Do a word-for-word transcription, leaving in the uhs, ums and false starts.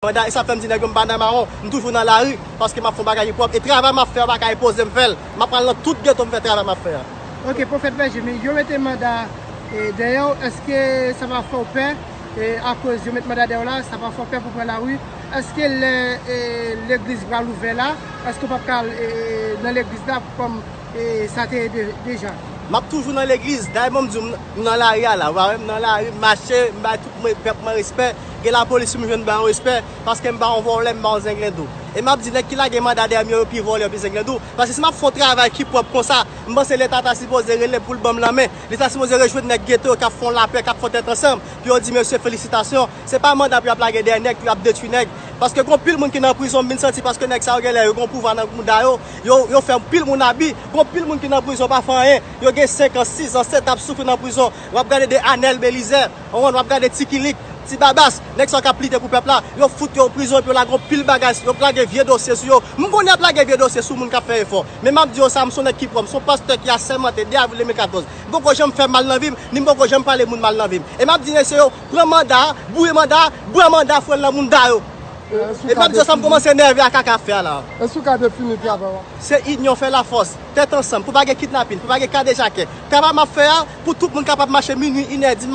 Manda, e sa fè m di nèg yo m pa nan mawon, m toujou nan lari, paske m ap fè yon bagay ki pwòp, e travay m ap fè a pa ka enpoze m fè l. M ap pral nan tout geto m fè travay m ap fè a. Ok, Pwofèt Vèje, men yo mete manda e, dèyè w, èske sa pa fè w pè? E, akoz yo met manda dèyè w la, sa pa fè w pè pou pran lari? Èske lè e, legliz pral ouvè la, èske w p ap ka al e, nan legliz la kòm e, sa te ye de- deja? M ap toujou nan legliz, dayè bon m di w m nan lari a la, ou pa wè m nan lari, m mache, m bay tout mwen pèp mwen respè, gen lapolis m jwenn ba yo respè, paske m pa yon vòlè, m pa yon zenglendo. E m ap di nèg ki lage manda dèyè m yo, yo pi vòlè, yo pi zenglendo, paske si m ap fè yon travay ki pwòp konsa, m panse leta ta sipoze rele pou l ban m lanmen, li ta sipoze rejwenn nèg geto yo k ap fè yon lapè, k ap fè yon tèt ansanm, pou yo di mesye felisitasyon, se pa manda pou y ap lage dèyè nèg, pou y ap detwi nèg. Paske gon pil moun ki nan prizon, m vin santi paske nèg sa yo genlè yo gon pouvwa nan mouda yo, yo, yo fè pil moun abi, gon pil moun ki nan prizon pa fè anyen, yo gen senk an, sis an, sèt an ap soufri nan prizon. W ap gade de Anèl Belizè, w konprann, w ap gade Ti Kilik, Ti Babas, nèg sa yo k ap lite pou pèp la, yo fout yo prizon epi yo lage yon pil bagay, yo lage vye dosye sou yo. M konnen y ap lage vye dosye sou moun k ap fè efò. Men m ap di yo sa, m se yon nèg ki pwòp, m se yon pastè ki asèmante de avril de mil katòz. M poko janm fè mal nan vi m, ni m poko janm pale moun mal nan vi m. E m ap di mesye yo, pran manda, boure manda, bwè manda, fwe l nan mounda yo. E m ap di yo sa, m kòmanse nève a kaka ap fè a la. Èske w ka defini travay w ap fè? Se inyon fè lafòs, tèt ansanm, pou pa gen kidnapin, pou pa gen kadejakè. Travay m ap fè a, pou tout moun kapab mache minwi, inè, di m